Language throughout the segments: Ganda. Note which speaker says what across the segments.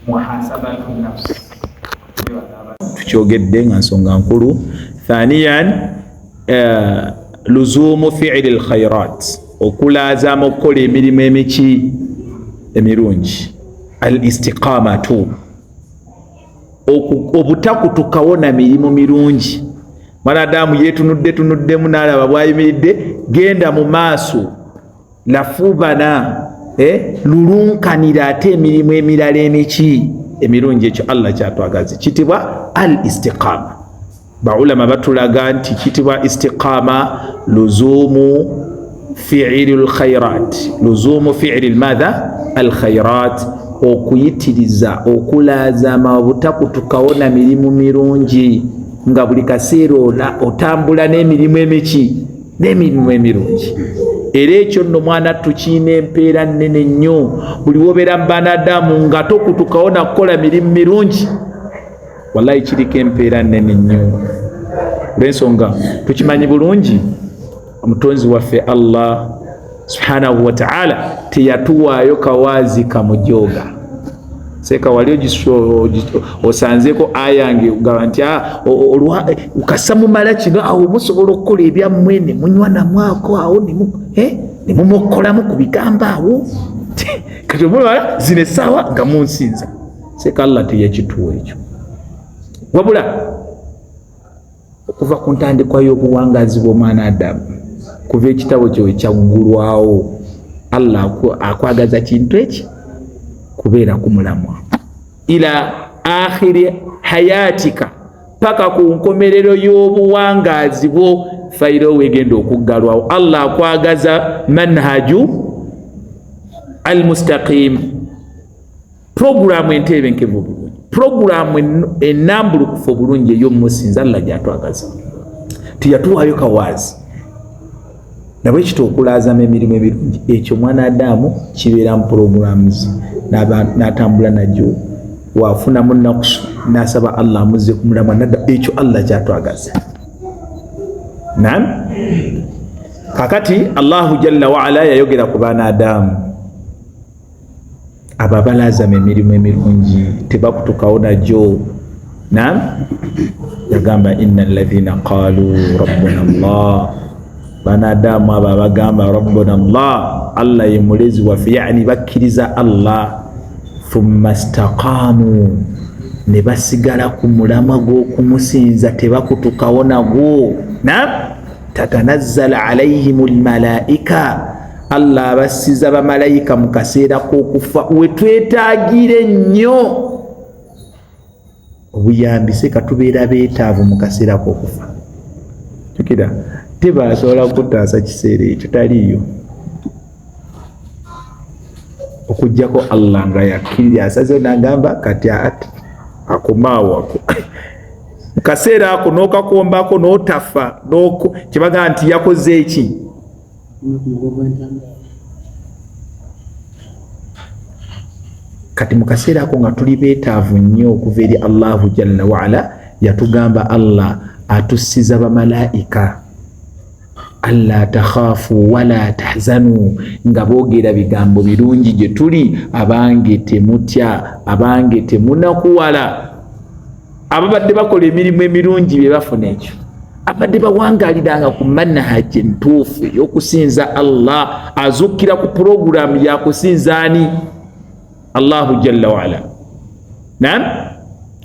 Speaker 1: Muhasabatu nafsi tukyogedde nga nsonga nkulu. Thaniyan, luzumu fiili lkhairat, okulaazama okukola emirimu emiki emirungi. Al istiqamatu, obutakutukawo na mirimu mirungi. Mwanadamu yetunudde tunuddemu n'alaba bwayimiridde, genda mu maaso, lafubana, lulunkanira ate emirimu emirala emiki emirungi. Ekyo Allah kyatwagaza kitibwa al istiqama. Baulama batulaga nti kitibwa istiqama luzumu fiili lkhairat, luzumu fiili lmadha alkhairat, okuyitiriza okulaazama obutakutukawo na mirimu mirungi, nga buli kaseera otambula n'emirimu emiki n'emirimu emirungi. Era ekyo nno mwana tukiina empeera nnene nnyo. Buli wobeera mu banadamu nga tokutukawo nakukola mirimu mirungi, wallahi kiriko empeera nnene nnyo. Olw'ensonga tukimanyi bulungi omutonzi waffe Allah subhanahu wataala teyatuwaayo kawaazi kamujooga. Seeka wali osanzeeko ayange ogamba nti kasa mumala kino awo musobola okukola ebyammwe ne munywa namwako awo ne mumokolamu ku bigambo awo, kati omulala zino essaawa nga munsinza. Seeka Allah teyakituwa ekyo, wabula okuva ku ntandikwa y'obuwangaazi bw'omwana Adamu kuva ekitabo kyo ekyaggulwawo, Allah akwagaza kintu eki kubeera ku mulamwa ila akhiri hayatika, paka ku nkomerero y'obuwangaazi bwo, fayiro wegenda okuggalwawo. Allah akwagaza manhaju almustaqim, puroguramu entebenkevu obulungi, puroguramu enambulukufu obulungi ey'omusinza Allah gyatwagaza. Teyatuwaayo kawaazi nabwekito okulaazama emirimu emirungi ekyo mwana Adamu kibeera mu programs n'atambula nagyo, wafunamu nakusu n'asaba Allah amuzze ku mulamwa nadda. Ekyo Allah kyatwagaza. Nam kakati Allahu jalla waala yayogera ku baana Adamu abo abalaazama emirimu emirungi tebakutukawo nagyo. Nam yagamba inna alladhina qalu rabbuna Allah, banadamu abo abagamba rabbuna Allah, Allah ye mulezi waffe, yani bakkiriza Allah, thumma staqamu, ne basigala ku mulamwa gw'okumusinza tebakutukawo nagwo. Nam tatanazzala alaihim lmalaika, Allah abassiza bamalayika mu kaseera k'okufa wetwetagire nnyo obuyambi. Seka tubeera beetaavu mu kaseera k'okufa, jukira tebasobola kutaasa kiseera ekyo, taliiyo okuggyako Allah nga yakkirira asazeyo n'agamba kati akomaawo ako mu kaseera ako n'okakombako n'otafa kyebagamba nti yakoze eki. Kati mu kaseera ako nga tuli beetaavu nnyo okuva eri Allahu jalla waala, yatugamba Allah atussiza bamalaika alla takhafu wala tahzanu, nga boogera bigambo birungi gye tuli, abange temutya, abange temunakuwala. Ababadde bakola emirimu emirungi bye bafuna ekyo, abadde bawangaliranga ku manhaji entuufu ey'okusinza Allah, azukkira ku puroguramu yakusinza ani? Allahu jalla waala. Nam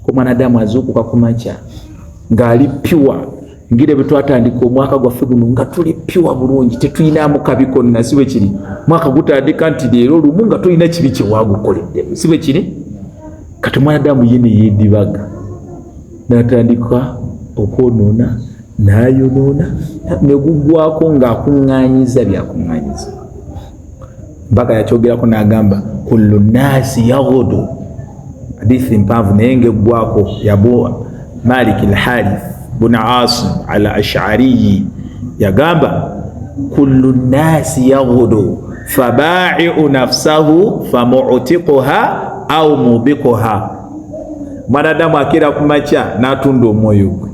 Speaker 1: ku mwanadamu azuukuka ku makya ng'ali pyuwa ngire bwe twatandika omwaka gwaffe guno nga tuli pyuwa bulungi, tetulinamu kabi konna, si bwe kiri? Mwaka gutandika nti leero lumu nga tolina kibi kyewagukoleddemu, si bwe kiri? Kati omwanadamu ye neyeedibaga n'atandika okwonoona n'ayonoona ne gugwako ng'akuŋŋaanyiza byakuŋŋaanyiza mpaka yakyogerako n'agamba kullu nnaasi yagudu. Hadithi mpanvu naye ng'eggwako yabu Malik Alharith bun Asim al Ashariyi yagamba kullu nnaasi yagudu fabaiu nafsahu famutiquha au mubikuha. Mwanadamu akeera ku makya n'atunda omwoyo gwe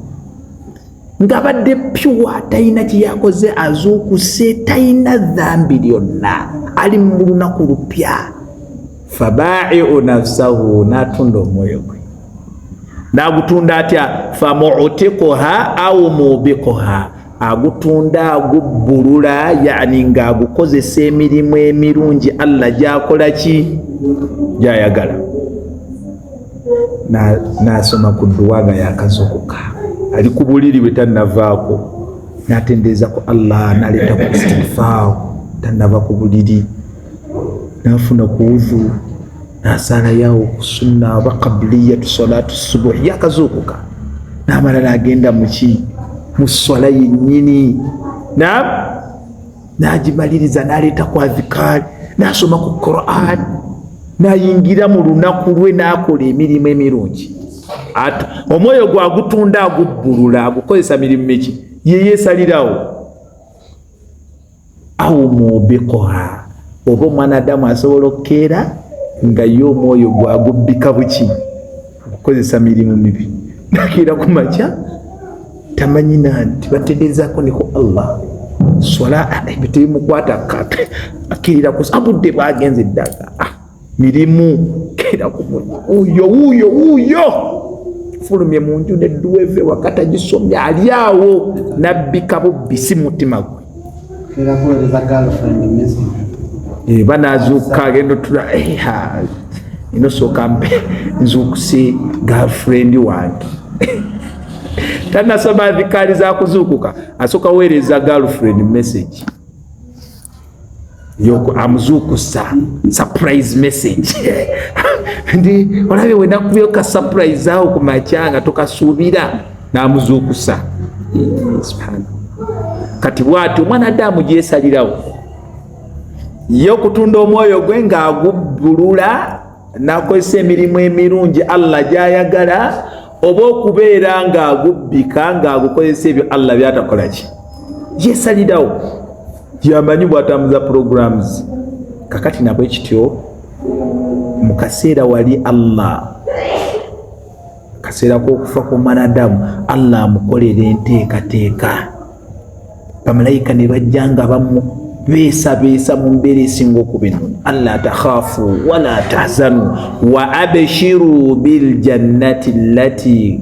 Speaker 1: ng'abadde pyuwa, talina kyeyakoze, azuukuse talina dhambi lyonna, ali mu lunaku lupya. Fabaiu nafsahu, n'atunda omwoyo gwe. N'agutunda atya? Famutikuha au mubikuha, agutunda agubbulula, yani ng'agukozesa emirimu emirungi Allah gyakola ki, gyayagala. N'asoma ku dduwa nga yakazukuka, ali ku buliri bwe tannavaako, n'atendereza ku Allah, n'aleeta ku istigfar, tannava ku buliri, n'afuna ku wudhu, n'asaalayawo ku sunna oba kabliyatu salatu subuhi, yakazuukuka, n'amala n'agenda muki, mu swala yennyini, nam n'agimaliriza, n'aleeta ku adhikaari, n'asoma ku Quran, n'ayingira mu lunaku lwe, n'akola emirimu emirungi. Omwoyo gwe agutunda, agubbulula, agukozesa mirimu miki, yeyeesalirawo. Au mubikoha, oba omwana Adamu asobola okukeera nga ye omwoyo gwagubbika buki, okukozesa mirimu mibi, nakeera ku makya tamanyina nti bategeezako niko Allah swala ebyo tebimukwata, akirira ku abudde bwagenze ddala, mirimu keera ku wuuyo wuuyo wuuyo, fulumye mu nju nedduweve wakati agisomye, ali awo nabbika bubbi, si mutima gwe. Banazuukuka agenda otula ino, sooka mpe nzuukuse girlfriend wange. Tanasoma adhikaari za kuzuukuka, asooka weereza girlfriend message yoko amuzuukusa, surprise message ndi olabye wenakubyeyo ka surprise awo ku makya nga tokasuubira, n'amuzuukusa. Subhanallah. Kati bwati omwana Adamu gyesalirawo ye okutunda omwoyo gwe ng'agubbulula n'akozesa emirimu emirungi Allah gy'ayagala, oba okubeera ng'agubbika ng'agukozesa ebyo Allah byatakola ki, yesalirawo, yamanyi bw'atambuza programs. Kakati nabwe kityo mu kaseera wali Allah kaseera k'okufa kw'omwana Adamu, Allah amukolera enteekateeka, bamalayika ne bajja nga bamubeesabeesa mu mbeera esinga okuba ennungi. Alla takhaafu wala tahzanu wa abshiru biljannati allati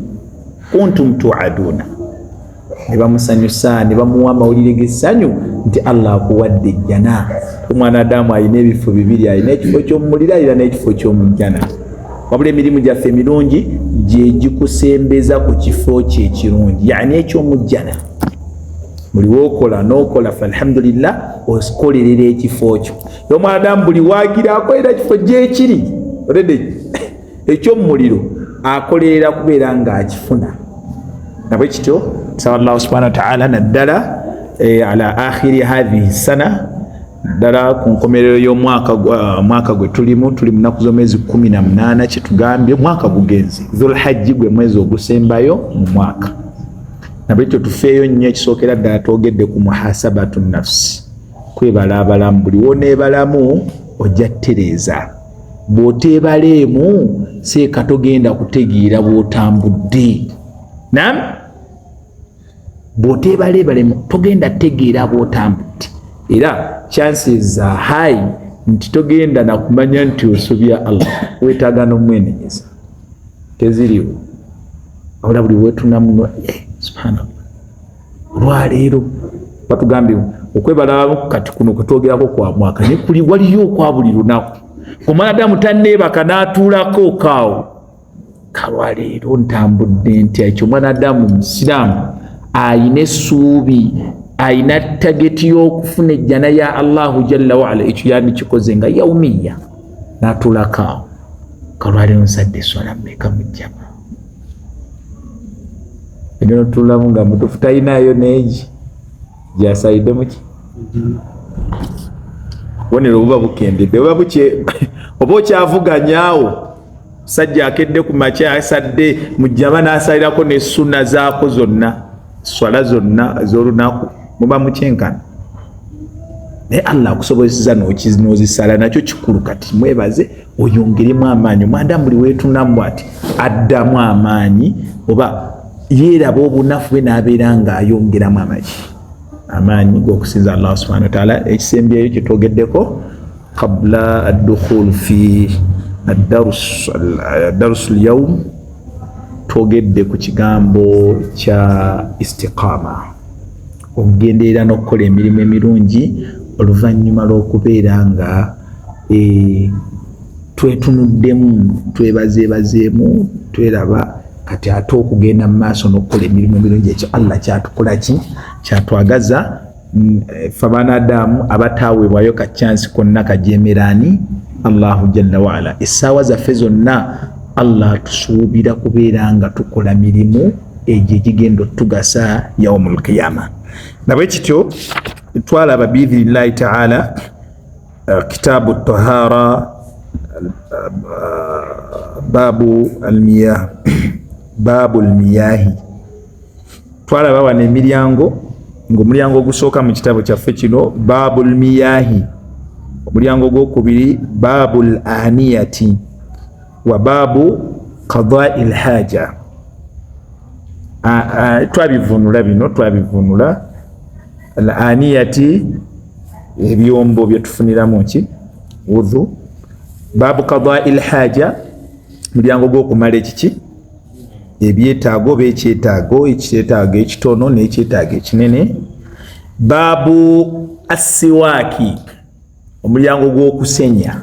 Speaker 1: kuntum tuaduna. Ne bamusanyusa, ne bamuwa amawulire g'essanyu nti Allah akuwadde ejjana. Omwana Adamu alina ebifo bibiri, alina ekifo ky'omumuliro, alina n'ekifo ky'omujjana. Wabula emirimu gyaffe emirungi gye gikusembeza ku kifo kye ekirungi, yani eky'omujjana. Buli wokola n'okola, fe alhamdulillah, okolerera ekifo kyo. Omwana Adamu buli wagira akolera ekifo gyekiri already eky'omumuliro, akolerera kubeera ng'akifuna. Nabwe kityo tusaba Allahu subhanahu wa ta'ala, naddala ala akhiri hadhihi sana, ddala ku nkomerero y'omwaka mwaka gwe tulimu, tuli mu nnaku z'omwezi 18, kyetugambye omwaka gugenze, Dhulhajji gwe mwezi ogusembayo mu mwaka. Nabwekyo tufeeyo nnyo. Ekisookera ddala twogedde ku muhasabatu nafsi, kwebala abalamu. Buli woneebalamu ojja ttereeza, bw'oteebaleemu seeka togenda kutegeera bw'otambudde. Nam bw'oteebaleebalemu togenda tegeera bw'otambudde, era chances are high nti togenda nakumanya nti osobya Allah, weetaaga n'omwenenyeza teziriwo. Wabula buli wetunamuno, subhanallah, olwaleero batugambye okwebalamu. Kati kuno kwetwogerako kwa mwaka, naye kuli waliyo okwa buli lunaku. Omwana Adamu tanneebaka n'atuulako kaawo, kalwaleero ntambudde ntya? Ekyo omwana Adamu musiraamu ayina essuubi, ayina target y'okufuna ejjana ya Allahu jalla waala, ekyo yandikikoze nga yaumiya, n'atuulako awo, kalwaleero nsadde eswala mmeka mujjama? Egenda otulamu nga mutuufu talinayo neegi gyasalidde muki bubonero buba bukendedde, oba oba okyavuganyaawo. Sajja akedde ku makya, asadde mujjama, n'asalirako ne sunna zaako zonna, swala zonna ez'olunaku, muba mukyenkana, naye Allah akusobozesa n'ozisala, nakyo kikulu. Kati mwebaze, oyongeremu amaanyi. Omwanda buli weetunamu ati addamu amaanyi, oba yeeraba obunafu bwe, n'abeera ng'ayongeramu amaki, amaanyi g'okusinza Allah subhanahu wataala. Ekisembyeyo kyetwogeddeko Qabla addukhul fi adarus lyaum, twogedde ku kigambo kya istiqama, okugenderera n'okukola emirimu emirungi oluvannyuma lw'okubeera nga twetunuddemu, twebazeebazeemu, tweraba. Kati ate okugenda mu maaso n'okukola emirimu emirungi, ekyo Allah kyatukola ki, kyatwagaza ffe abaana Adamu abataaweebwayo ka chance konna kajemerani Allahu jalla waala. Essaawa zaffe zonna Allah atusuubira kubeera nga tukola mirimu egyo egigenda otugasa yaumul qiyama. Nabwe kityo twalaba biidhinillahi taala kitabu tahara, babu almiyah, babu almiyahi. Twalaba wano emiryango, ngaomulyango ogusooka mu kitabo kyaffe kino babu lmiyahi, omulyango ogwokubiri babu l aniyati wa babu qadai lhaja. Twabivunula bino, twabivunula al aniyati, ebyombo byetufuniramu ki wudhu, babu qadai lhaja, mulyango gwokumala ekiki ebyetaago oba ekyetaago, ekyetaago ekitono n'ekyetaago ekinene. Baabu assiwaaki, omulyango gw'okusenya.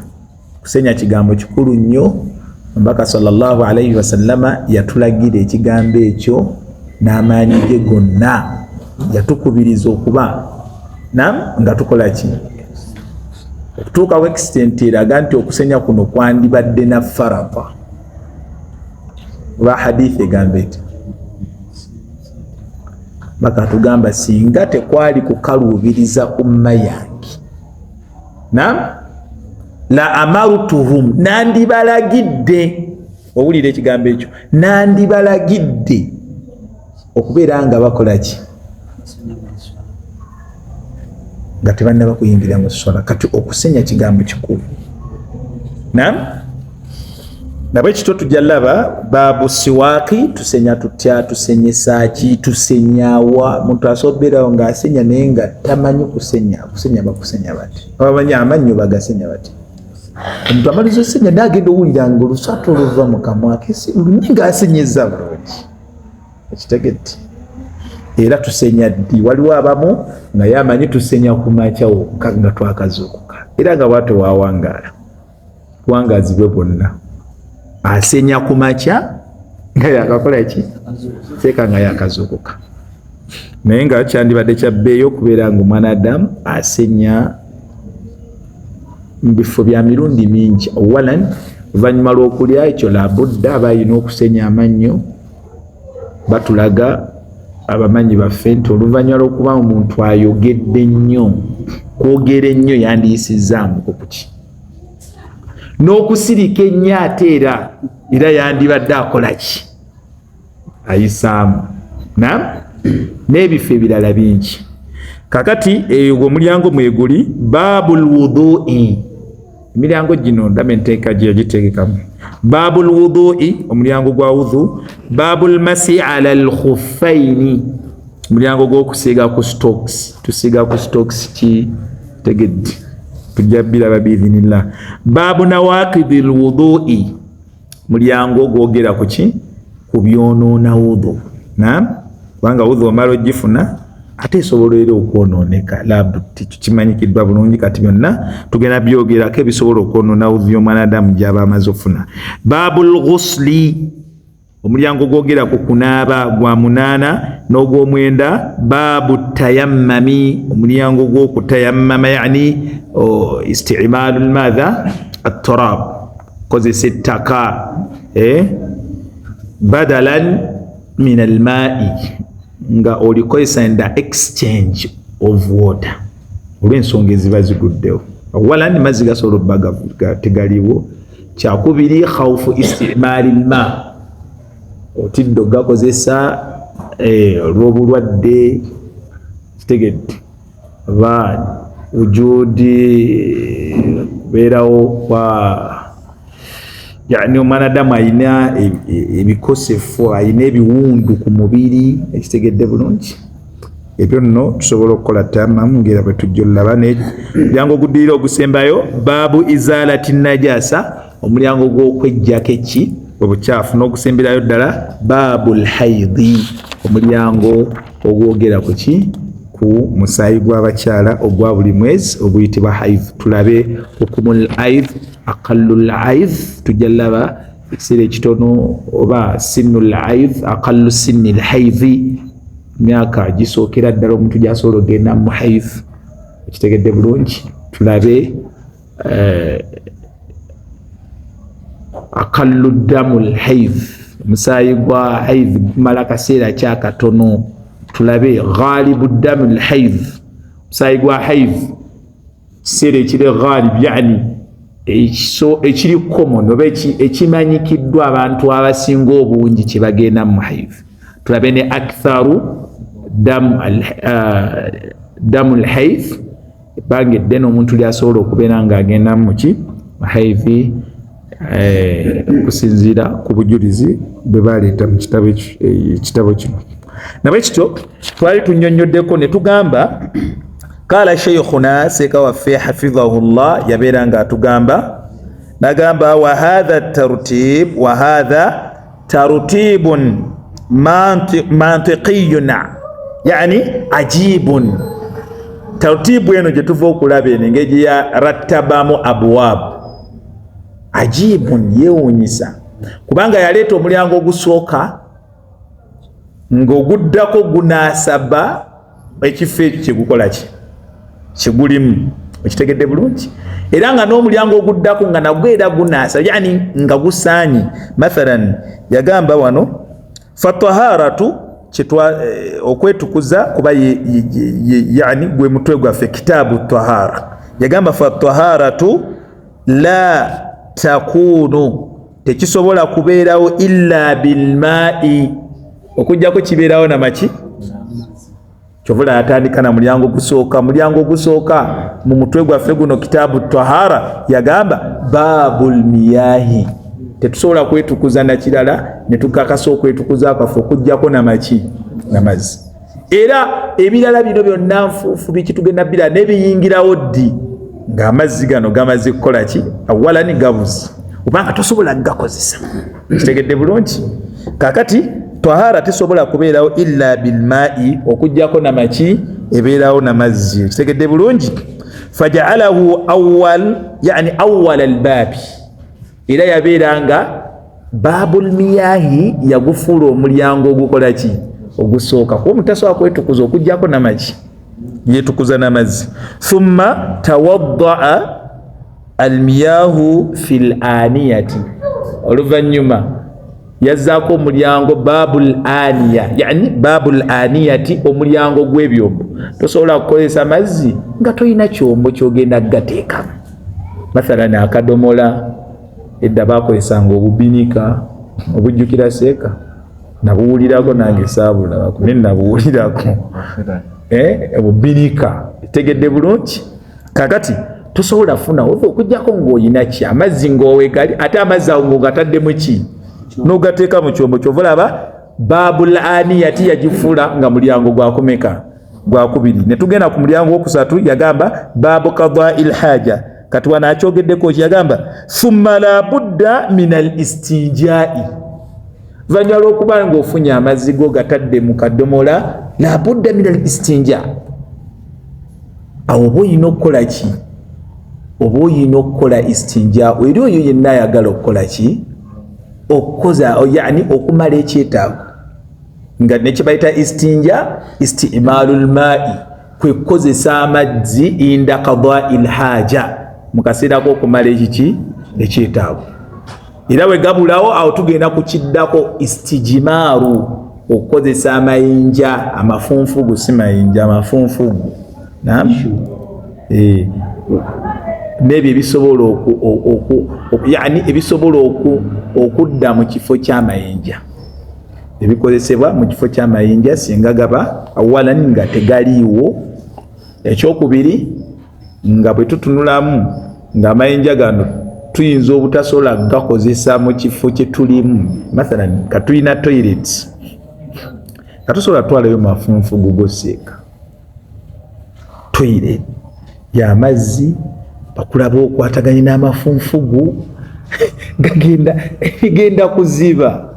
Speaker 1: Kusenya kigambo kikulu nnyo. Omubaka sallallahu alaihi wasallama yatulagira ekigambo ekyo n'amaanyi ge gonna, yatukubiriza okuba nam nga tukola ki okutuukawo extent eraga nti okusenya kuno kwandibadde na farata. Oba hadithi egamba eti, baka tugamba singa tekwali kukaluubiriza umma yange, nam la amarutuhum, nandibalagidde. Owulira ekigambo ekyo, nandibalagidde okubeera nga bakola ki nga tebannaba kuyingira mu swala. Kati okusenya kigambo kikulu. Nam nabwe kityo tujja laba babu siwaaki, tusenya tutya, tusenyesa ki, tusenyawa. Muntu asobola ng'asenya naye nga tamanyi kusenya. Kusenya bakusenya bati, abamanyi amannyo bagasenya bati. Omuntu amaliza osenya naye agenda owulira nga oluswata oluva mu kamwa ke naye ng'asenyeza bulungi, ekitegedde. Era tusenya ddi? Waliwo abamu nga ye amanyi tusenya ku makya wokka nga twakazuukuka, era nga bwatyo wawangaala wangazibwe bwonna, asenya ku makya nga yakakola ki, seeka nga yakazuukuka. Naye nga kyandibadde kya bbeeyi okubeera nga omwana Adamu asenya mu bifo bya mirundi mingi. Awalan, oluvannyuma lw'okulya, ekyo labudda aba alina okusenya amannyo. Batulaga abamanyi baffe nti oluvannyuma lw'okuba omuntu ayogedde nnyo, kwogera ennyo, yandiyisizaamuko kuki n'okusirika ennyo, ate era yandibadde akola ki, ayisaamu nam n'ebifo ebirala bingi. Kakati eyo omulyango mweguli babu lwudui. Emiryango gino ndaba enteeka gye yagitegekamu. Babu lwudui, omulyango gwa wudhu. Babu lmasi ala lkhuffaini, omulyango gw'okusiiga ku stocks. Tusiiga ku stocks ki, tegedde, tujja biraba biidhinillah. Babu nawakidi lwudui, mulyango gwogera ku ki, ku byonoona wudhu. Nam, kubanga wudhu omala ogifuna ate esobola era okwonooneka, kimanyikiddwa bulungi. Kati byonna tugenda byogerako ebisobola okwonoona wudhu y'omwana Adamu gyaba amaze okufuna. Babu lghusli, omulyango gwogera ku kunaaba, gwa munaana n'ogwomwenda. Baabu tayammami, omulyango gw'okutayammama, yani istimalu lmaatha atturab, kozesa ettaka badalan min almaai, nga olikozesa in the exchange of water, olw'ensonga eziba ziguddewo. Awalan, mazzi gasobola obba tegaliwo. Kyakubiri, khaufu istimaali lma, otidde ogakozesa olw'obulwadde, kitegedde, oba wujudi kubeerawo kwa yani omwana Adamu ayina ebikosefu, ayina ebiwundu ku mubiri, ekitegedde bulungi. Ebyo nno tusobola okukola tamamu ngera bwe tujja olaba. Omulyango oguddirira ogusembayo, baabu izalati najasa, omulyango gw'okwejjako eki obukyafu. N'ogusemberayo ddala, baabu lhaidi, omulyango ogwogera ku ki, ku musaayi gw'abakyala ogwa buli mwezi oguyitibwa haidh. Tulabe hukumu lhaidh, aqallu lhaidh, tujja laba ekiseera ekitono, oba sinnu lhaidh, aqallu sinni lhaidhi, myaka gisookera ddala omuntu gyasobola okugenda mu haidh. Ekitegedde bulungi? Tulabe aqallu damu lhaidh, omusaayi gwa haidh gumala kaseera kyakatono. Tulabe ghalibu damu lhaidh, omusaayi gwa haidh kiseera ekiri ghalib, yani ekiri common oba ekimanyikiddwa abantu abasinga obungi kyebagenda mu haidh. Tulabe ne aktharu damu lhaidh, ebbanga eddene omuntu lyasobola okubeera ng'agenda muki haidhi, okusinziira ku bujulizi bwe baleeta mu kitabo kino. Nabwe kityo twali tunyonnyoddeko ne tugamba, kala sheikhuna, seeka waffe hafidhahu llah yabeera nga atugamba, nagamba, wahatha tartib, wahatha tartibun mantiqiyun, yani ajibun. Tartibu eno gye tuva okulaba eno, engeri ya rattabamu abwab, ajibun, yeewuunyisa, kubanga yaleeta omulyango ogusooka ng'oguddako gunaasaba ekifo ekyo kyegukola ki kyegulimu. Okitegedde bulungi? Era nga n'omulyango oguddako nga nagwo era gunaasa, yani nga gusaanye. Mathalan yagamba wano, fataharatu, okwetukuza, kuba yani gwe mutwe gwaffe, kitaabu tahara. Yagamba, fataharatu la takunu, tekisobola kubeerawo, illa bilmai, okujjako kibeerawo namaki. Kyovula yatandika na mulyango gusooka, mulyango ogusooka mu mutwe gwaffe guno, kitaabu tahara. Yagamba babu lmiyahi, tetusobola kwetukuza nakirala netukakasa okwetukuza kwaffe okujjako namaki, namazzi. Era ebirala bino byonna nfuufu, biki, tugenda bira nebiyingirawo ddi? Ng'amazzi gano gamaze kukola ki? Awalani gabuzi, obanga tosobola kugakozesa. Kitegedde bulungi? Kakati tahara tesobola kubeerawo illa bilmai, okujjako namaki, ebeerawo namazzi. Kitegedde bulungi? Fajaalahu awal, yani awala albaabi, era yabeera nga babu lmiyahi yagufuula omulyango ogukola ki, ogusooka, kuba omuntu tasobola kwetukuza okujjako namaki, yetukuza namazzi. Thumma tawaddaa almiyahu fi laniyati, oluvannyuma yazzaako omulyango babu laniya, yani babu laniyati, omulyango gw'ebyombo. Tosobola kukozesa mazzi nga tolina kyombo kyogenda kugateekamu, mathalan akadomola. Edda bakozesanga obubinika, obujjukira seeka? Nabuwulirako nange, saabulabako naye nabuwulirako, obubinika. Tegedde bulungi? Kakati tosobola funa okujjako ng'olina ki, amazzi ng'owegali, ate amazzi awo ng'ogataddemu ki, n'ogateeka mu kyombo. Kyova olaba babul aniyati yagifuula nga mulyango gwakumeka? Gwakubiri. Ne tugenda ku mulyango gwokusatu, yagamba babu qadai lhaja. Kati wano akyogeddeko ki? Yagamba, thumma la budda min al istinjai, oluvannyuma lw'okuba ng'ofunye amazzi go gatadde mu kadomola, la budda min al istinja. Awo oba olina okukola ki? Oba olina okukola istinja, eri oyo yenna ayagala okukola ki, okukoza, yani okumala ekyetaago, nga nekyebayita istinja, istimalu lmai, kwe kukozesa amazzi, inda qadai lhaja, mu kaseera k'okumala ekiki, ekyetaago. Era bwe gabulawo, awo tugenda kukiddako, istijimaaru, okukozesa amayinja amafunfugu, si mayinja, amafunfugu. Naam, n'ebyo ebisobola yani ebisobola okudda mu kifo ky'amayinja, ebikozesebwa mu kifo ky'amayinja singa gaba awalan nga tegaliiwo. Ekyokubiri, nga bwe tutunulamu ng'amayinja gano tuyinza obutasobola gakozesa mu kifo kye tulimu, mathalan katulina toilets, katusobola tutwalayo mafunfugu goseeka. Toilet y'amazzi, bakulaba okwataganye n'amafunfugu gagenda genda kuziba.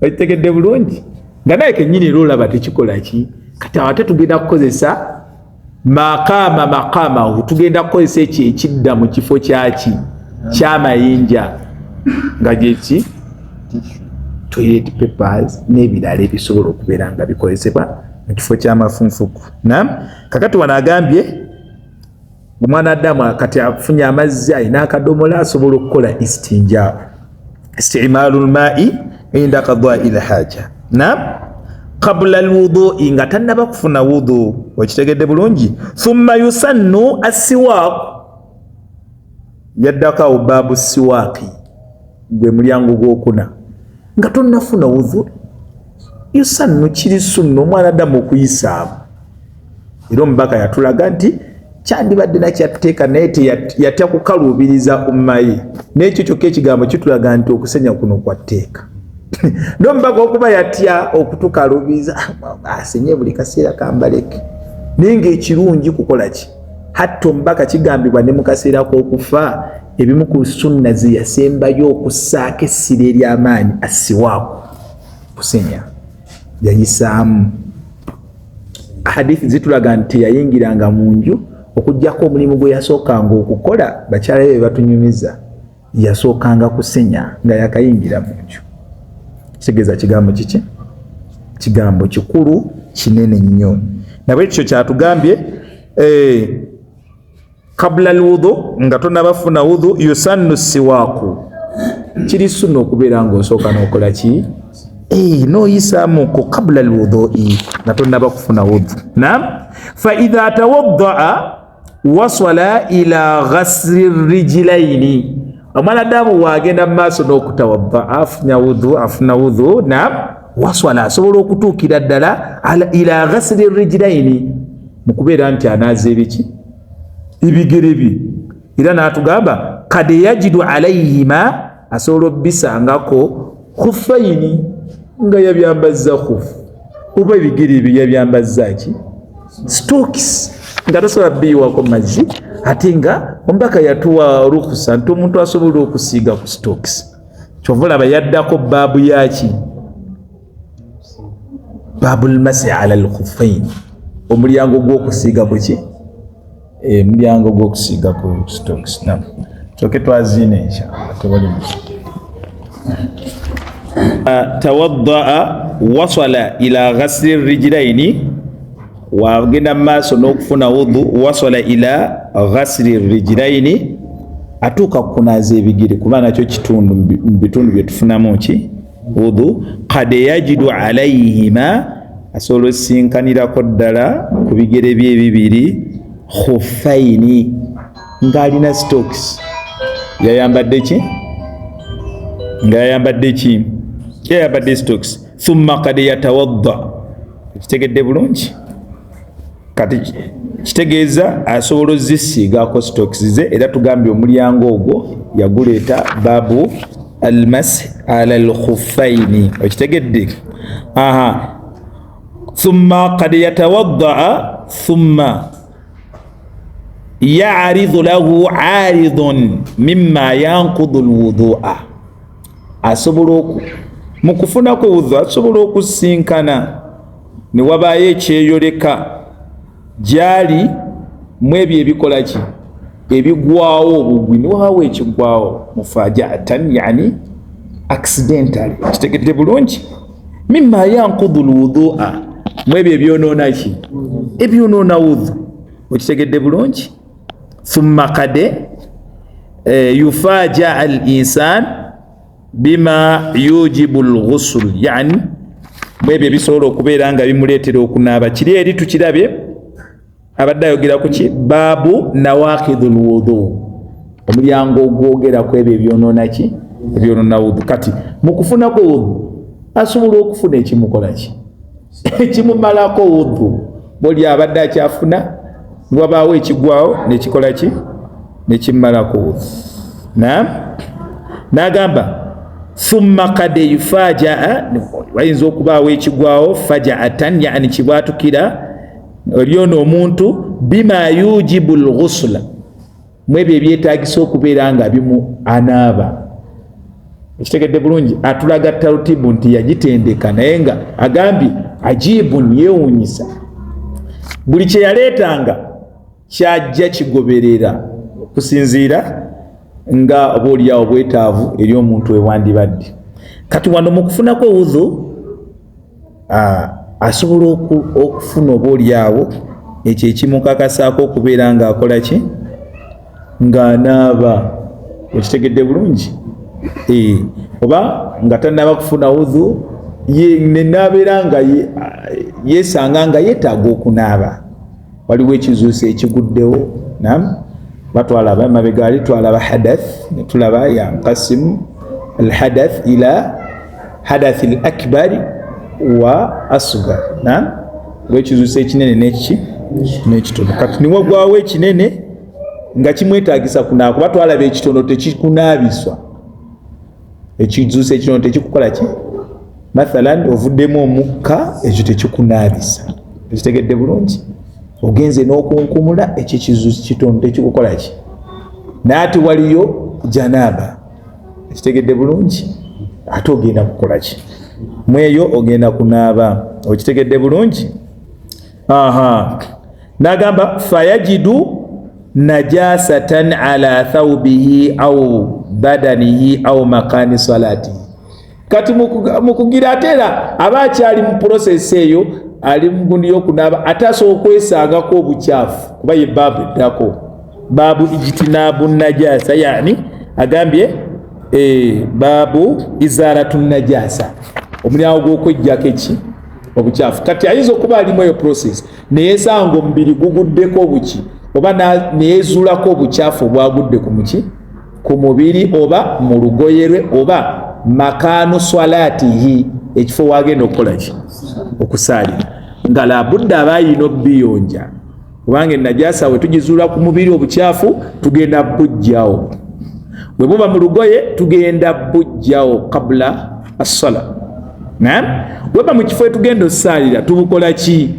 Speaker 1: Okitegedde bulungi? Nga naye kennyini era olaba tekikola ki. Kati awo ate tugenda kukozesa maqama maqamahu, tugenda kukozesa ekyo ekidda mu kifo kyaki kyamayinja, nga gyeki toilet papers n'ebirala ebisobola okubeera nga bikozesebwa mu kifo ky'amafunfugu. Nam kakati wano agambye omwana Adamu kati afunye amazzi, alina akadomola, asobola okukola istinja, istimalu lmai inda qadai lhaja. Nam qabula lwudui, nga tannaba kufuna wudhu. Okitegedde bulungi? Thumma yusannu assiwaaku, yaddako awo baabu siwaaki, gwe mulyango gwokuna. Nga tonnafuna wudhu, yusannu, kiri sunna omwana Adamu okuyisaamu. Era omubaka yatulaga nti kyandibadde nakyatuteeka, naye yatya kukaluubiriza umma ye. N'ekyo kyokka ekigambo kitulaga nti okusenya kuno kwatteeka. N'omubaka okuba yatya okutukaluubiriza, asenye buli kaseera kambaleke, naye ng'ekirungi kukola ki? Hatta omubaka kigambibwa ne mu kaseera k'okufa, ebimu ku sunna ze yasembayo okussaako essira ery'amaanyi, assiwaako, kusenya, yayisaamu. Hadithi zitulaga nti teyayingiranga mu nju okuggyako omulimu gwe yasookanga okukola, bakyala be batunyumiza, yasookanga kusenya nga yakayingira mu nju. Kitegeeza kigambo kiki? Kigambo kikulu kinene nnyo. Nabwekityo kyatugambye qabla alwudhu, nga tonabafuna wudhu, yusannu siwaaku, kiri sunna okubeera ng'osooka n'okola ki? N'oyisaamuko qabla alwudhui, nga tonaba kufuna wudhu. Nam fa idha tawaddaa wasala ila ghasli rijilaini, omwana damu wagenda mu maaso n'okutawadda, afuna wudhu, afuna wudhu. Nam wasala, asobola okutuukira ddala ila ghasli rijilaini, mu kubeera nti anaaza ebiki? Ebigere bye. Era n'atugamba kad yajidu alaihima, asobola obbisangako khufaini, nga yabyambazza khufu, oba ebigere ebyo yabyambazza ki? Stokis, nga tasobola biyiwako mazzi. Ate nga omubaka yatuwa ruhusa nti omuntu asobola okusiiga ku stokis. Kyova olaba yaddako baabu yaki? Baabu lmasi ala lkhufain, omulyango gw'okusiiga kuki? Omulyango gw'okusiiga ku stokis. Nam kyoke twaziina, inshallah tewali. Tawaddaa wasala ila ghasli rijlaini, wagenda mu maaso n'okufuna wudhu, wasala ila ghasli rijlaini, atuuka kukunaaza ebigere, kuba nakyo kitundu mu bitundu bye tufunamu ki? Wudhu. Kad yajidu alaihima, asobola osinkanirako ddala ku bigere bye bibiri, khufaini, ng'alina stokes, yayambadde ki? Nga yayambadde ki? Yayambadde stokes. Thumma kad yatawadda. Kitegedde bulungi? Kati kitegeeza asobola ozisiigako stokes ze. Era tugambye omulyango ogwo yaguleeta babu almash ala lkhufaini. Okitegedde? Aha, thumma kad yatawaddaa, thumma yaridhu lahu aridun mima yankudu lwudhua, asobola mu kufunako wudhu asobola okusinkana ne wabaayo ekyeyoleka gyali mu ebyo ebikola ki? Ebigwawo obugwi, ne wabaawo ekigwawo mufajaatan, yani accidentally. Kitegedde bulungi? Mima yankudu lwudhua, mu ebyo ebyonoona ki? Ebyonoona wudhu. Okitegedde bulungi? Thumma kad yufajaa al insan bima yujibu lghusul, yani mwebyo ebisobola okubeera nga bimuleetera okunaaba. Kiri eri tukirabye, abadde ayogera ku ki? Baabu nawakidu lwudhu, omulyango ogwogera ku ebyo ebyonoona ki? Ebyonoona wudhu. Kati mu kufunako wudhu asobola okufuna ekimukola ki? Ekimumalako wudhu. Boli abadde akyafuna, wabaawo ekigwawo nekikola ki? Nekimumalako wudhu. Naam, n'agamba thumma kad yufajaa, wayinza okubaawo ekigwawo, fajaatan, yani kibwatukira oli ono omuntu, Bima yujibu lghusula, mu ebyo ebyetagisa okubeera nga bimu anaaba. Ekitegedde bulungi, atulaga tarutibu nti yagitendeka, naye nga agambye ajibun, yewuunyisa, buli kye yaleetanga kyajja kigoberera okusinziira nga oba oliawo obwetaavu eri omuntu wewandibadde. Kati wano mu kufunako wudhu asobola okufuna oba oliawo ekyo ekimukakasaako okubeera nga akola ki, ng'anaaba. Okitegedde bulungi? Eh, oba nga tanaba kufuna wudhu, nenabeera nga yesanga nga yetaaga okunaaba, waliwo ekizuusi ekiguddewo. Nam batwalaba emabega ali twalaba hadath, netulaba yankasimu alhadath ila hadath al akbari wa asgar. Nam lwekizuusi ekinene nekiki nekitono. Kati niwagwawo ekinene nga kimwetagisa kunaaba, kuba twalaba ekitono tekikunaabiswa, ekizuusi ekitono tekikukola ki. Mathalan ovuddemu omukka, ekyo tekikunaabisa. Ekitegedde bulungi? Ogenze n'okunkumula, ekyo ekizuusi kitono tekikukola ki. Naye ate waliyo janaaba. Ekitegedde bulungi? Ate ogenda kukola ki mweyo? Ogenda kunaaba. Okitegedde bulungi? Aha, nagamba fayajidu najasatan ala thawbihi au badanihi au makani salatihi. Kati mukugira ate era aba akyali mu process eyo, ali mugundi yokunaaba, ate asobola okwesangako obukyafu, kuba ye baabu eddako, baabu ijtinabu najasa, yani agambye baabu izaratu najasa, omulyango gw'okwejjako eki obukyafu. Kati ayinza okuba alimu eyo process neyesanga omubiri guguddeko obuki, oba neyezuulako obukyafu obwagudde ku muki, ku mubiri oba mu lugoye lwe oba makaanu swalatihi, ekifo wagenda okukola ki, okusaalira, nga labudde aba ayina obiyonja, kubanga enajasa we tugizuula ku mubiri, obukyafu tugenda bujjawo, bwe buba mu lugoye tugenda bujjawo kabula assala. Naam, weba mu kifo etugenda osaalira tubukola ki,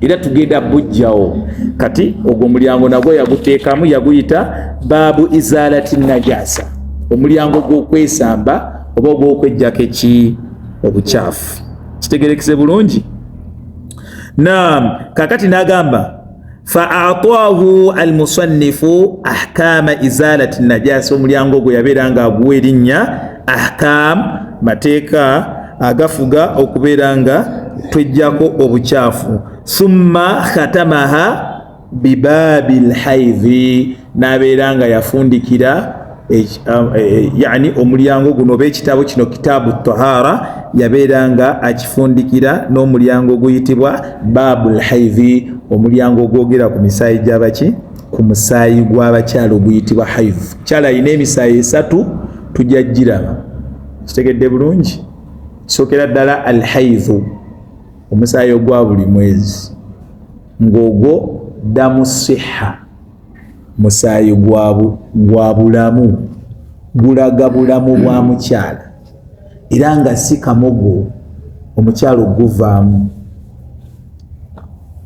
Speaker 1: era tugenda bujjawo. Kati ogwo omulyango nagwo yaguteekamu, yaguyita baabu izalati najasa, omulyango gw'okwesamba oba ogw'okwejjako eki obukyafu. Kitegerekese bulungi? Naam. Kakati n'agamba faatahu almusannifu ahkama izalati najasa, omulyango ogwo yabeera nga aguwa erinnya ahkam, mateeka agafuga okubeera nga twejjako obukyafu. Thumma khatamaha bibabi lhaidhi, n'abeera nga yafundikira yani omulyango guno oba ekitabo kino kitaabu tahara, yabeera nga akifundikira n'omulyango oguyitibwa baabu lhaidhi, omulyango ogwogera ku misaayi gyabaki, ku musaayi gw'abakyala oguyitibwa haidh. Kyala alina emisaayi esatu, tujja giraba. Kitegedde bulungi? Kisookera ddala alhaidhu, omusaayi ogwa buli mwezi, ng'ogwo damu siha, musaayi gwa bulamu, gulaga bulamu bwa mukyala, era nga si kamogo omukyala oguvaamu.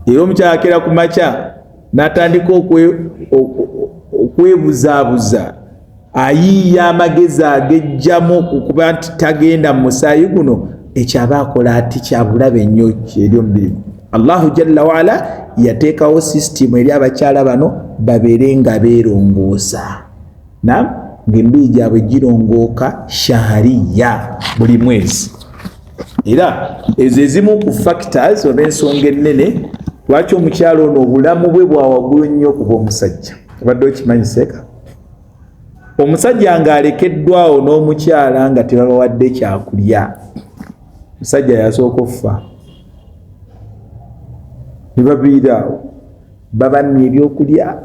Speaker 1: Era omukyala akera ku makya n'atandika okwebuzaabuza, ayiiya amagezi agejjamu okuba nti tagenda mu musaayi guno, ekyo aba akola ati kyabulabe nnyo eri omubiri. Allahu jalla waala yateekawo sisitimu eri abakyala bano babeere nga beerongoosa, nam ng'emibiri gyabwe girongooka shahariya, buli mwezi. Era ezo ezimu ku factors oba ensonga ennene lwaki omukyala ono obulamu bwe bwa waggulu nnyo okuba omusajja. Obadde okimanyi seeka, omusajja ng'alekeddwawo n'omukyala nga tebabawadde kyakulya, musajja yasooka okufa, ne baviiraawo babamye ebyokulya,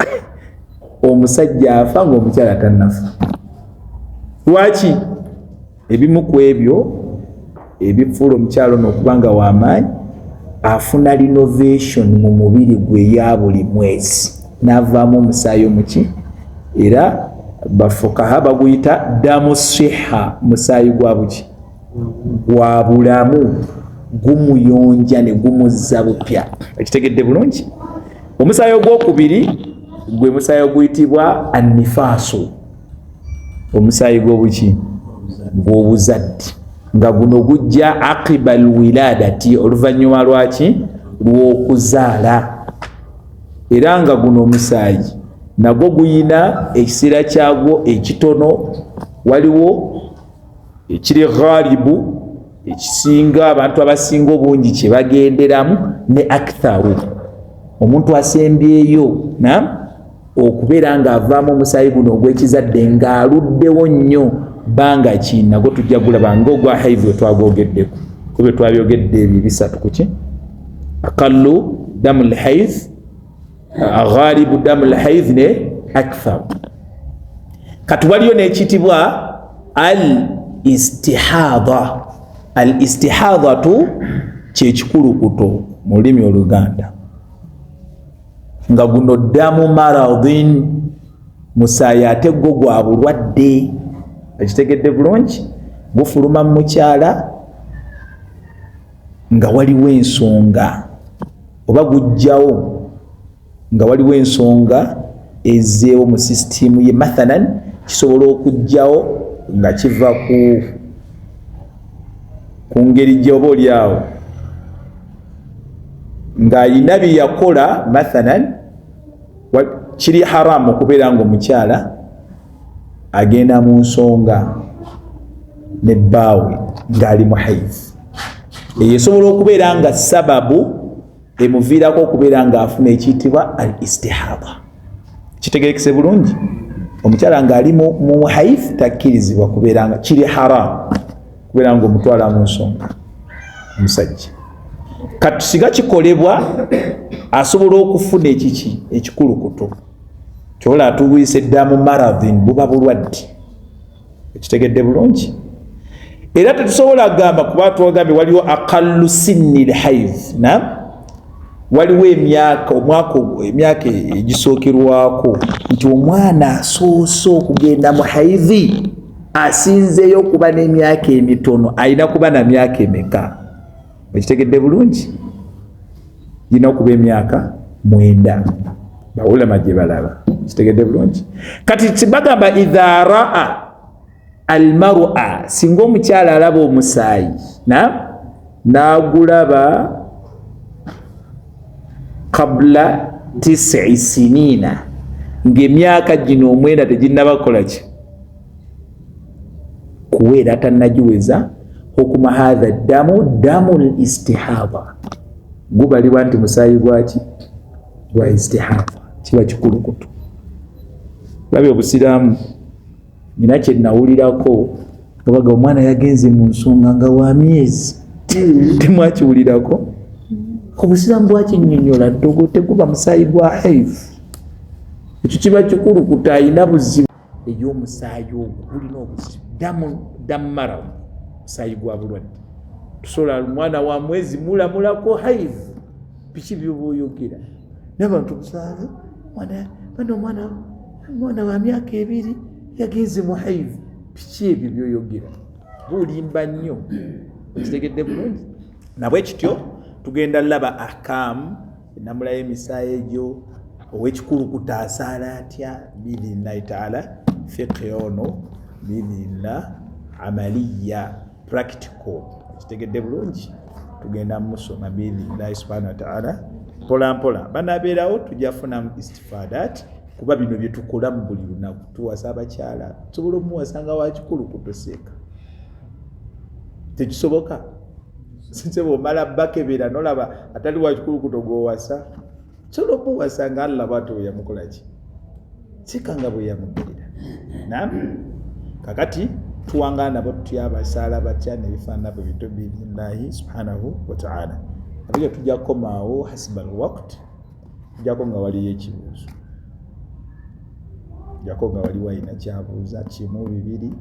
Speaker 1: omusajja afa ng'omukyala tannafa. Lwaki? Ebimu ku ebyo ebifuula omukyala ono okuba nga w'amaanyi, afuna renovation mu mubiri gwe ya buli mwezi, n'avaamu omusaayi omuki, era bafukaha baguyita damu siha, musaayi gwa buki, gwa bulamu, gumuyonja ne gumuzza bupya. Ekitegedde bulungi? Omusaayi ogwokubiri gwe musaayi oguyitibwa annifaasu, omusaayi gw'obuki, gw'obuzadde, nga guno gujja aqiba alwiladati, oluvannyuma lwaki, lw'okuzaala. Era nga guno omusaayi nagwo guyina ekiseera kyagwo ekitono. Waliwo ekiri ghalibu, ekisinga abantu abasinga obungi kye bagenderamu, ne aktharu, omuntu asembyeyo na okubeera ng'avaamu omusaayi guno ogw'ekizadde ng'aluddewo nnyo bbanga ki, nagwo tujja gulaba ng'ogwa haivu wetwagogeddeko, kube twabyogedde ebyo bisatu kuki: aqallu damu lhaidh, ghalibu damu lhaidh ne akthar. Kati waliyo n'ekiyitibwa al istihada. Al istihadatu kyekikulukuto mu lulimi Oluganda, nga guno damu maradin, musaayi ate gwo gwa bulwadde. Ekitegedde bulungi, gufuluma mu mukyala nga waliwo ensonga, oba gujjawo nga waliwo ensonga ezeewo mu sisitimu ye. Mathalan, kisobola okujjawo nga kiva ku ngeri gyoba oliawo ng'ayina bye yakola. Mathalan, kiri haramu okubeera nga omukyala agenda mu nsonga ne bbaawe ng'ali mu haizi. Eyo esobola okubeera nga sababu emuviirako okubeera ng'afuna ekiyitibwa al istihada. Kitegerekese bulungi, omukyala ng'ali mu haith takkirizibwa kubeera nga kiri haramu kubeera nga omutwala mu nsonga omusajja. Kati singa kikolebwa, asobola okufuna ekiki, ekikulukuto. Kyola atubuyisa eddamu maradhin, buba bulwadde. Ekitegedde bulungi, era tetusobola kugamba, kuba twagambye waliwo aqallu sinni lhaidh, na waliwo emyaka, omwaka, emyaka egisookerwako nti omwana asoose okugenda mu haidhi asinzeeyo okuba n'emyaka emitono alina kuba na myaka emeka? Ekitegedde bulungi, girina okuba emyaka 9, bawulama gye balaba. Kitegedde bulungi. Kati bagamba idha raa almar'a, singa omukyala alaba omusaayi na n'agulaba qabla 9 sinina, ng'emyaka gino 9 teginnaba kukola ki, kuweera, tannagiweza, hukuma hatha damu damu listihada, gubalibwa nti musaayi gwaki, gwa istihada, kiba kikulukutu. Labye Obusiraamu, nina kyenawulirako nga baga omwana yagenze mu nsonga nga wa myezi. Temwakiwulirako? Obusiraamu bwakinyonyola ddogo, teguba musaayi gwa haivu, ekyo kiba kikulukuta, ayina buzibu ey'omusaayi ogwo gulina obuzibu, damu maraw, musaayi gwa bulwadde. Tusobola omwana wa mwezi mulamulako haivu? Biki byoba oyogera n'abantu? Busaale bano, omwana wa myaka 2 yagenze mu haivu. Biki ebyo byoyogera? Bulimba nnyo. Okitegedde bulungi. Nabwe kityo tugenda laba ahkaamu, enamulayo emisaayi egyo, ow'ekikulukuta asaala atya, biidhinillahi taala. Fiqhi ono biidhinillah amaliya, practical. Ekitegedde bulungi, tugenda musoma biidhinillahi subhanahu wataala mpola mpola. Banabeerawo tujja funamu istifadat, kuba bino byetukola mu buli lunaku. Tuwasa abakyala, tusobola omuwasa nga wakikulukuto seeka? Tekisoboka. Sinze bwomala bakebera nolaba atali wakikulukuto gwowasa, sobola omuwasa nga Allah bwatyo bwe yamukolaki, sika nga bwe yamugirira. Nam kakati tuwangana nabo tutya, abasaala batya, nebifaanana bwe bito, biidhinillahi subhanahu wataala. Abekyo tujja kukomaawo hasiba alwakt, tujjako nga waliyo ekibuuzo, tujjako nga waliwo alina kyabuuza kimu, bibiri,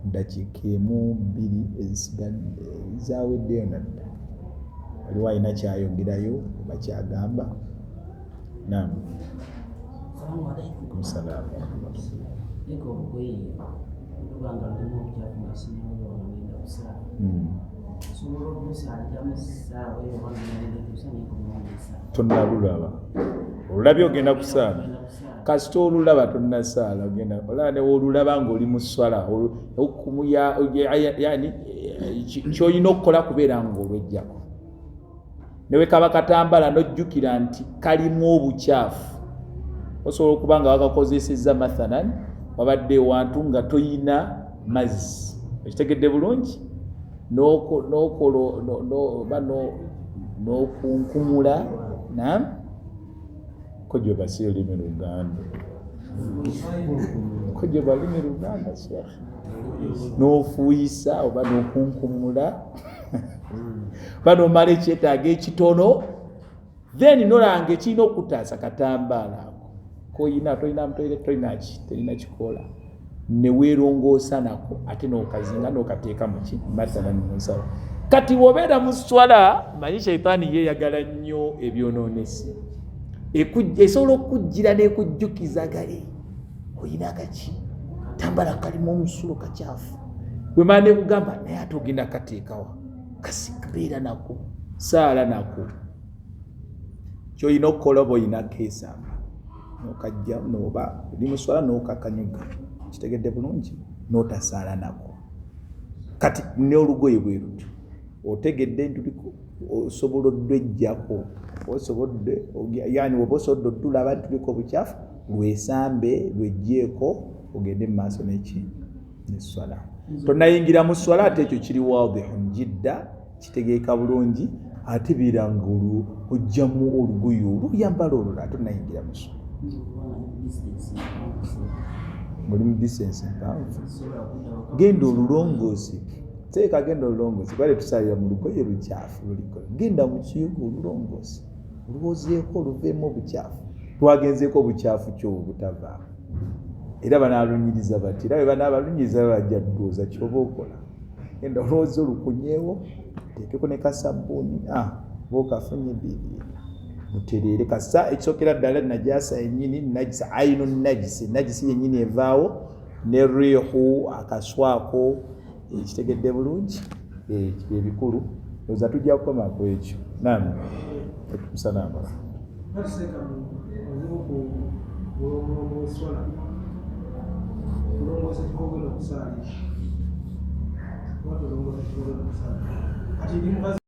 Speaker 1: dakiika emu, bbiri ezisigadde zaweddeyo nadda. Waliwo alina kyayongerayo oba kyagamba? Nam.
Speaker 2: Salaamu
Speaker 1: Salaamu.
Speaker 2: Leka olugoye luba nga lulimu obukyafu nga sinaba ngenda kusaala.
Speaker 1: Tonnalulaba, olulabye ogenda kusaala. Kasita olulaba tonnasaala, ogenda olaba newoolulaba ng'oli mu swala, hukumu yani kyolina okukola kubeera ng'olwejjako. Newe kaba katambala n'ojjukira nti kalimu obukyafu, osobola okuba nga wakakozesezza, mathalan wabadde ewantu nga toyina mazzi, okitegedde bulungi, oba n'okunkumula nam kojoba si olulimi Luganda, kojoba lulimi Luganda, Sheekh, n'ofuuyisa oba n'okunkumula oba n'omala ekyetaago ekitono, then nolanga ekirina okutaasa katambaala ako koyina, tolina tolinaki, tolina kikola, neweerongoosa nako, ate n'okazinga n'okateeka muki, mathalan mu nsawo. Kati wobeera mu swala, manyi shaitaani yeeyagala nnyo ebyonoonesi, esobola okukujjira n'ekujjukiza gale oyina akaki tambala kalimu omusulo kakyafu, wemala nekugamba naye ate ogenda kateekawa, kasikubeera nako, saala nako. Kyolina okukola oba olina keesamba nokajja noba oli muswala nokakanyuga, kitegedde bulungi, notasaala nako. Kati n'olugoye bwe lutyo, otegedde nti osobola oddwejjako, osobodde yani oba osobodde oddulaba nti tuliko obukyafu, lwesambe lwejjeeko ogende mu maaso neki neswala. Tonayingira mu swala, ate ekyo kiri wadihun jidda, kitegeeka bulungi, ate beera nga olwo ojjamu olugoye olwo oyambala olulala, tonayingira mu swala. Oli mu distance mpanvu, genda olulongoose, teeka, genda olulongoose, kuba tetusalira mu lugoye lukyafu luliko. Genda mu kiyugu olulongoose, olwozeeko oluveemu obukyafu. Twagenzeeko obukyafu kyobo butavaamu, era banaalunyiriza bati, era bwe banaabalunyiriza bajja ddooza kyoba okola. Genda olowooza olukunyeewo, oteekeko ne kasabbuuni oba okafunye biri mutereere. Kasa ekisookera ddala najasa yennyini, najisa ainu najisi, najisi yennyini evaawo ne riihu akaswako, ekitegedde bulungi ebikulu. Oza tujja kukoma ku ekyo. Nam otusanamala
Speaker 2: kati ndi mukazi.